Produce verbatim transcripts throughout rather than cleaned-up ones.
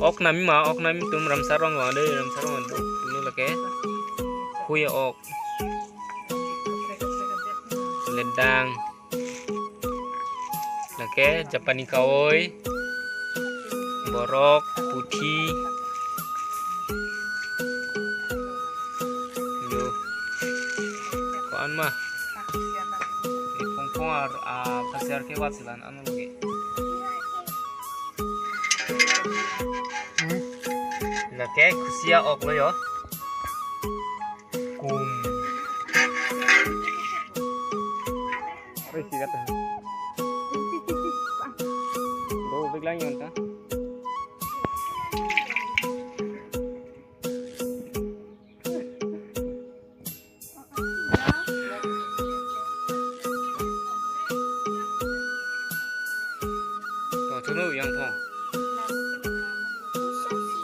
Ok nami ma, ok nami tum Ramsarong wa de, Ramsarong wa de, tulu lake. Hui ok. Ledang. Lake, Japani kaoi. Borok, puthi. Yo. Ko-an ma. Ipong pong ar, a, pasiar ke wat silan anu lagi. Lake, kusia ok lo yo. Kum. Oi, sigat. Do, biglang yon ta. To, chunu yang thong.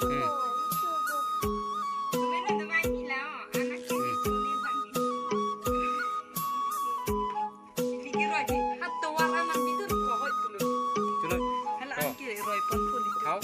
Hmm. Hmm. Chunu. To. Hau.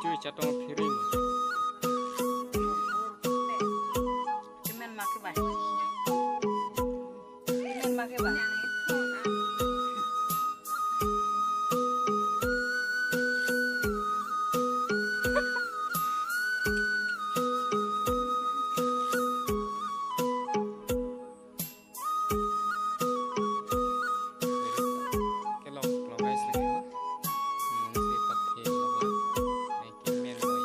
Chui chatong phiring. Kemen ma ke bai. Kemen ma ke bai. Kelok lo guys lagi ho. Hmm, si pathe lo. Nai kemen lo ya.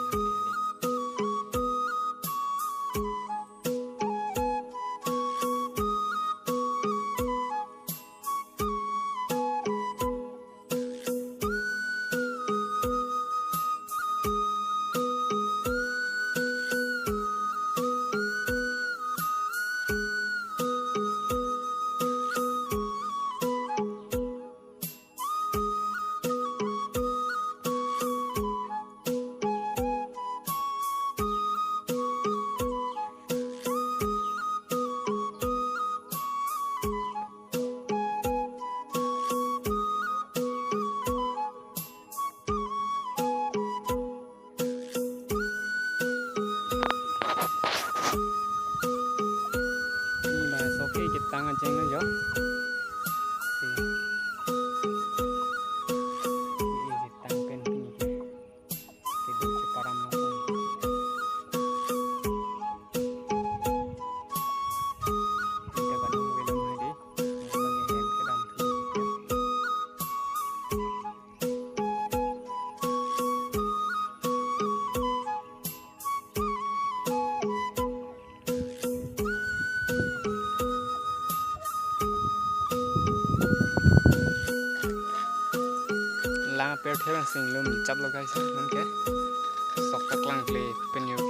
Ni ma so ke ketang ajeng lo yo. Si. Ni ketang pen pini ke. Kedo cheparam lo. Kita kan belum hari. Belum hari kedam. Lang per thevang singlum chaplo guys, non ke. Sok kaklang kle penyu.